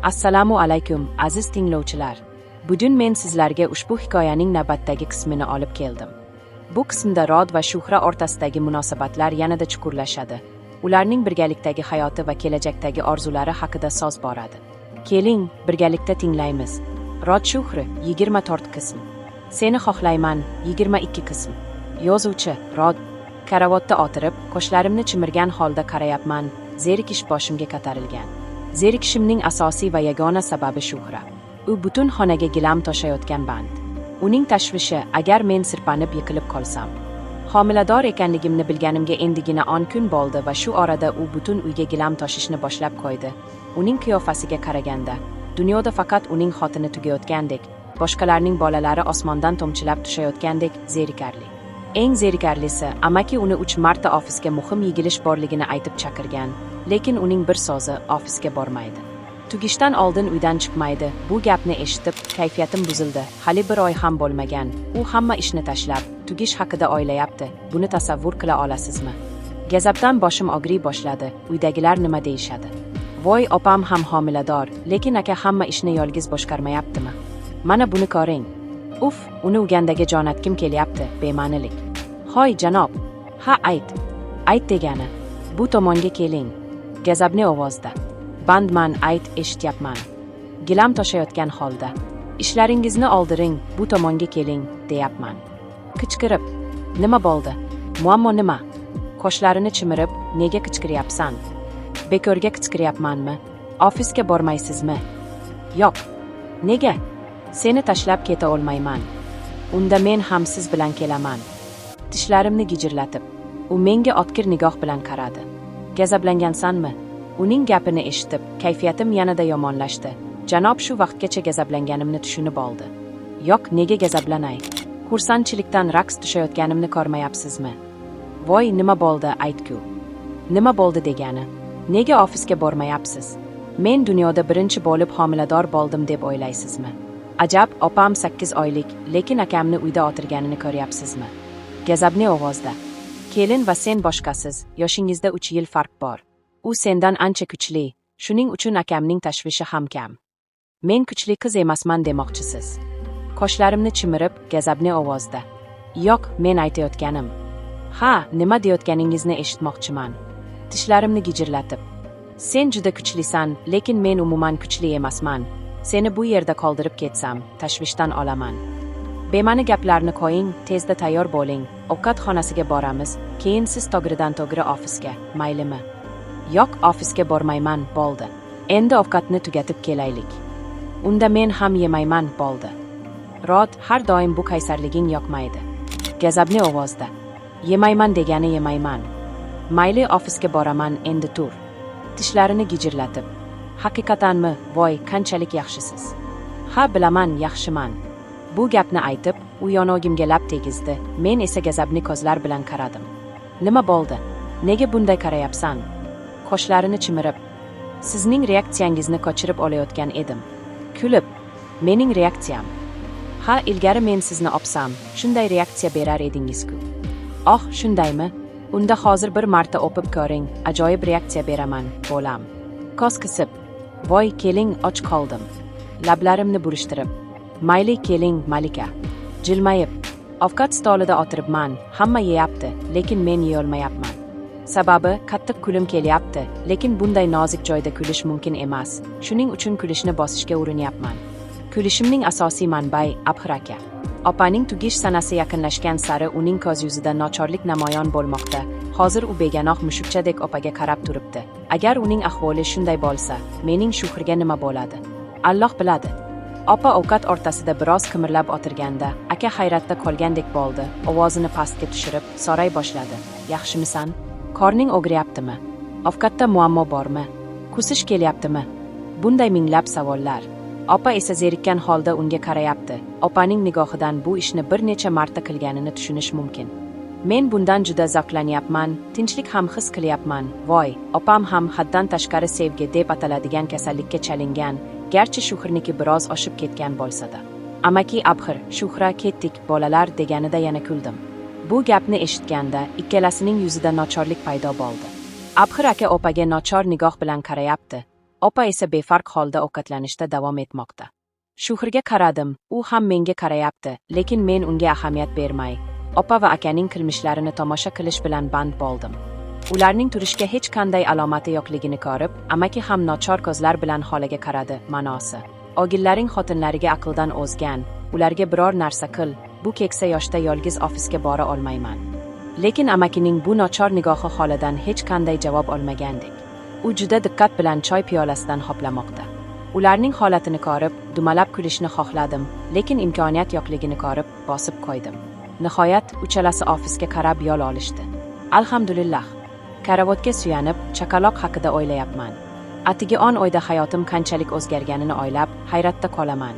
Assalomu alaykum, aziz tinglovchilar. Bugun men sizlarga ushbu hikoyaning navbatdagi qismini olib keldim. Bu qismda Rod va Shuhra o'rtasidagi munosabatlar yanada chuqurlashadi. Ularning birgalikdagi hayoti va kelajakdagi orzulari haqida so'z boradi. Keling, birgalikda tinglaymiz. Rod Shuhri, 24 qism. Seni xohlayman, 22 qism. Yozuvchi Rod. Karavotda o'tirib, qoshlarimni chimirgan holda qarayapman, zerikish boshimga ko'tarilgan. Zerikishimning asosiy va yagona sababi Shuhra. U butun xonaga gilam toshayotgan band. Uning tashvishi, agar men sirpanib yiqilib qolsam. Homilador ekanligimni bilganimga endigina 10 kun bo'ldi va shu orada u butun uyga gilam toshishni boshlab qo'ydi. Uning qiyofasiga qaraganda, dunyoda faqat uning xotini tugayotgandek, boshqalarning bolalari osmondan tomchilab tushayotgandek zerikarli. Eng zerikarlisi, amaki uni 3 marta ofisga muhim yig'ilish borligini aytib chaqirgan, lekin uning bir so'zi ofisga bormaydi. Tugishdan oldin uydan chiqmaydi. Bu gapni eshitib, kayfiyatim buzildi. Hali bir oy ham bo'lmagan. U hamma ishni tashlab, tugish haqida o'ylayapti. Buni tasavvur qila olasizmi? Gazabdan boshim og'riy boshladi. Uydagilar nima deyishadi? Voy, opam ham homilador, lekin aka hamma ishni yolg'iz boshqarmayaptimi? Mana buni ko'ring. Uf, uni ugandaga jo'natgim kelyapti, bema'nilik. Hoy, janob. Ha, ayt. Ayt degani. Bu tomonga keling. Gazabli ovozda. Bandman, ayt, eshityapman. Gilam toshayotgan holda. Ishlaringizni oldiring, bu tomonga keling, deyapman. Qichqirib. Nima bo'ldi? Muammo nima? Qoshlarini chimirib, nega qichqiryapsan? Bekorga qichqiryapmanmi? Ofisga bormaysizmi? Yo'q. Nega? Seni tashlab keta olmayman. Unda men ham siz bilan kelaman. Tishlarimni gijirlatib, u menga o'tkir nigoh bilan qaradi. Gazablangansanmi? Uning gapini eshitib, kayfiyatim yanada yomonlashdi. Janob shu vaqtgacha gazablanganimni tushunib oldi. Yo'q, nega gazablanay? Xursandchilikdan raqs tushayotganimni ko'rmayapsizmi? Voy, nima bo'ldi, ayt-ku. Nima bo'ldi degani? Nega ofisga bormayapsiz? Men dunyoda birinchi bo'lib homilador bo'ldim deb o'ylaysizmi? Ajab, opam 8 oylik, lekin akamni uyda o'tirganini ko'ryapsizmi? Gazabli ovozda. Kelin va sen boshqasiz, yoshingizda 3 yil farq bor. U sendan ancha kuchli, shuning uchun akamning tashvishi ham kam. Men kuchli qiz emasman demoqchisiz. Qoshlarimni chimirib, gazabli ovozda. Yo'q, men aytayotganim. Ha, nima deyotganingizni eshitmoqchiman. Tishlarimni gijirlatib. Sen juda kuchlisan, lekin men umuman kuchli emasman. Seni bu yerda qoldirib ketsam, tashvishdan o'laman. Bema'ni gaplarni qo'ying, tezda tayyor bo'ling. Ovqat xonasiga boramiz, keyin siz to'g'ridan to'g'ri ofisga, maylimi? Yo'q, ofisga bormayman, bo'ldi. Endi ovqatni tugatib kelaylik. Unda men ham yemayman, bo'ldi. Rod, har doim bu qaysarliging yoqmaydi. Gazabli ovozda. Yemayman degani yemayman. Mayli, ofisga boraman, endi tur. Tishlarini gijirlatib. Haqiqatanmi, voy, qanchalik yaxshisiz. Ha, bilaman, yaxshiman. Bu gapni aytib, u yonog'imga lab tegizdi. Men esa gazabli ko'zlar bilan qaradim. Nima bo'ldi? Nega bunday qarayapsan? Qoshlarini chimirib. Sizning reaksiyangizni ko'chirib olayotgan edim. Kulib, mening reaksiyam. Ha, ilgari men sizni o'psam, shunday reaksiya berar edingiz-ku. Oh, shundaymi? Unda hozir bir marta o'pib ko'ring, ajoyib reaksiya beraman, bolam. Ko'z qisib. Voy, keling, och qoldim. Lablarimni burishtirib. Mayli, keling, malika. Jilmayib. Ovqat stolida o'tiribman, hamma yeyapti, lekin men yeyolmayapman. Sababi qattiq kulim kelyapti, lekin bunday nozik joyda kulish mumkin emas. Shuning uchun kulishni bosishga urinyapman. Kulishimning asosiy manbai Abhir aka. Opaning tugish sanasi yaqinlashgan sari uning ko'z yuzida nochorlik namoyon bo'lmoqda. Hozir u begunoh mushukchadek opaga qarab turibdi. Agar uning ahvoli shunday bo'lsa, mening Shuhrga nima bo'ladi? Alloh biladi. Opa ovqat o'rtasida biroz qimirlab o'tirganda, aka hayratda qolgandek bo'ldi. Ovozini pastga tushirib, so'ray boshladi. Yaxshimisan? Qorning og'riyaptimi? Ovqatda muammo bormi? Qusish kelyaptimi? Bunday minglab savollar. Opa esa zerikkan holda unga qarayapti. Opaning nigohidan bu ishni bir necha marta qilganini tushunish mumkin. Men bundan juda zavqlanyapman, tinchlik ham his qilyapman. Voy, opam ham haddan tashqari sevgi deb ataladigan kasallikka chalingan, garchi Shuhrniki biroz oshib ketgan bo'lsa-da. Amaki Abhir, Shuhra ketdik, bolalar deganida yana kuldim. Bu gapni eshitganda ikkalasining yuzida nochorlik paydo bo'ldi. Abhir aka opaga nochor nigoh bilan qarayapti. Opa esa befarq holda ovqatlanishda davom etmoqda. Shuhrga qaradim, u ham menga qarayapti, lekin men unga ahamiyat bermay, opa va akaning qilmishlarini tomosha qilish bilan band bo'ldim. Ularning turishga hech qanday alomati yo'qligini ko'rib, amaki ham nochor ko'zlar bilan xolaga qaradi, ma'nosi: "Ogillaring xotinlariga aqldan ozgan, ularga biror narsa qil, bu keksa yoshda yolg'iz ofisga bora olmayman." Lekin amakining bu nochor nigohi xoladan hech qanday javob olmagandek. U juda diqqat bilan choy piyolasidan hoplamoqda. Ularning holatini ko'rib, dumalab kulishni xohladim, lekin imkoniyat yo'qligini ko'rib, bosib qo'ydim. Nihoyat, uchalasi ofisga qarab yo'l olishdi. Alhamdulillah. Karavotga suyanib, chaqaloq haqida o'ylayapman. Atigi 10 oyda hayotim qanchalik o'zgarganini o'ylab, hayratda qolaman.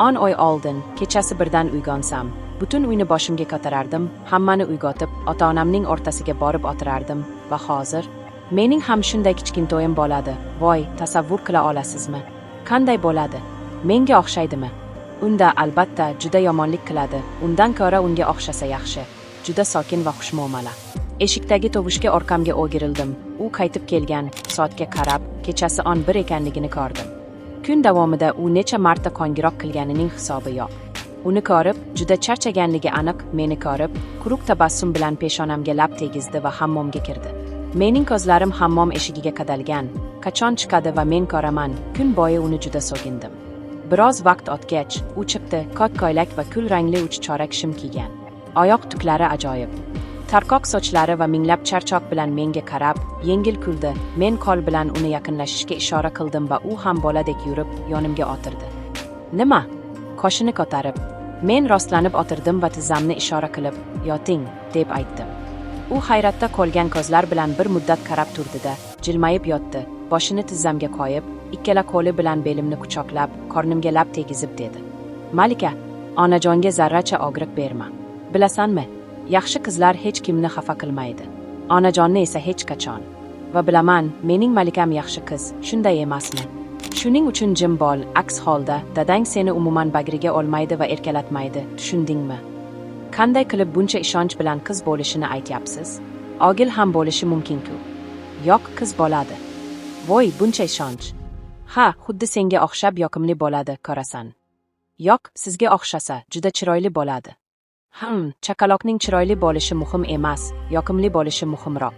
10 oy oldin, kechasi birdan uyg'onsam, butun uyni boshimga ko'tarardim, hammani uyg'otib, ota-onamning o'rtasiga borib o'tirardim va hozir mening ham shunday kichkintoyim bo'ladi. Voy, tasavvur qila olasizmi? Qanday bo'ladi? Menga o'xshaydimi? Unda albatta juda yomonlik qiladi. Undan ko'ra unga o'xshasa yaxshi. Juda sokin va xushmuomala. Eshikdagi tovushga orqamga o'girildim. U qaytib kelgan, soatga qarab, kechasi 11 ekanligini ko'rdim. Kun davomida u necha marta qo'ngiroq qilganining hisobi yo'q. Uni ko'rib, juda charchaganligi aniq, meni ko'rib, quruq tabassum bilan peshonamga lab tegizdi va hammomga kirdi. Mening ko'zlarim hammom eshigiga qadalgan. Qachon chiqadi va men ko'raman? Kun bo'yi uni juda so'gindim. Biroz vaqt o'tgach, u chiqdi, ko'k ko'ylak va kul rangli uch chorak shim kiygan. Oyoq tuklari ajoyib. Tarqoq sochlari va minglab charchoq bilan menga qarab, yengil kuldi. Men qo'l bilan uni yaqinlashishga ishora qildim va u ham boladek yurib, yonimga o'tirdi. "Nima?" Qoshini ko'tarib, men rostlanib o'tirdim va tizzamni ishora qilib, "Yoting", deb aytdim. U hayratda qolgan ko'zlar bilan bir muddat qarab turdi-da, jilmayib yotdi, boshini tizzamga qo'yib, ikkala qo'li bilan belimni quchoqlab, qornimga lab tegizib dedi: "Malika, onajonga zarracha og'riq berma. Bilasanmi, yaxshi qizlar hech kimni xafa qilmaydi. Onajonni esa hech qachon. Va bilaman, mening Malikam yaxshi qiz, shunday emasmi? Shuning uchun jim bo'l, aks holda dadang seni umuman bagriga olmaydi va erkalatmaydi, tushundingmi?" "Qanday qilib buncha ishonch bilan qiz bo'lishini aytyapsiz? O'g'il ham bo'lishi mumkin-ku." "Yo'q, qiz bo'ladi." "Voy, buncha ishonch." "Ha, xuddi senga o'xshab yoqimli bo'ladi, ko'rasan." "Yo'q, sizga o'xshasa, juda chiroyli bo'ladi." Chaqaloqning chiroyli bo'lishi muhim emas, yoqimli bo'lishi muhimroq."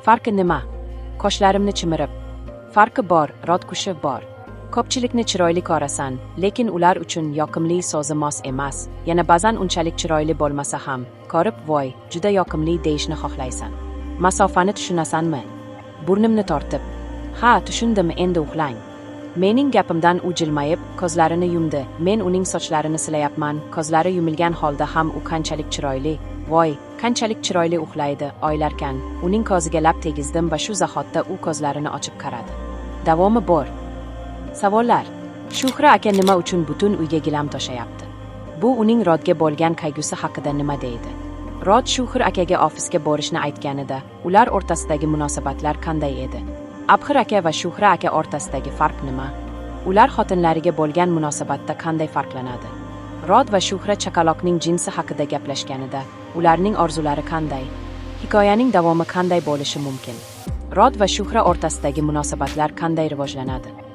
"Farqi nima?" Qoshlarimni chimirib. "Farqi bor, Rod kushi bor. Ko'pchilikni chiroyli ko'rasan, lekin ular uchun yoqimli so'zi mos emas. Yana ba'zan unchalik chiroyli bo'lmasa ham, ko'rib voy, juda yoqimli deyishni xohlaysan. Masofani tushunasanmi?" Burnimni tortib. "Ha, tushundim, endi uxlang." Mening gapimdan u jilmayib, ko'zlarini yumdi. Men uning sochlarini silayapman, ko'zlari yumilgan holda ham u qanchalik chiroyli. Voy, qanchalik chiroyli uxlaydi, o'ylarkan. Uning ko'ziga lab tegizdim va shu zahotda u ko'zlarini ochib qaradi. Davomi bor. Savollar. Shuhra aka nima uchun butun uyga gilam toshayapti? Bu uning Rodga bo'lgan qayg'usi haqida nima deydi? Rod Shuhur akaga ofisga borishni aytganida, ular o'rtasidagi munosabatlar qanday edi? Abhir aka va Shuhra aka o'rtasidagi farq nima? Ular xotinlariga bo'lgan munosabatda qanday farqlanadi? Rod va Shuhra chaqaloqning jinsi haqida gaplashganida, ularning orzulari qanday? Hikoyaning davomi qanday bo'lishi mumkin? Rod va Shuhra o'rtasidagi munosabatlar qanday rivojlanadi?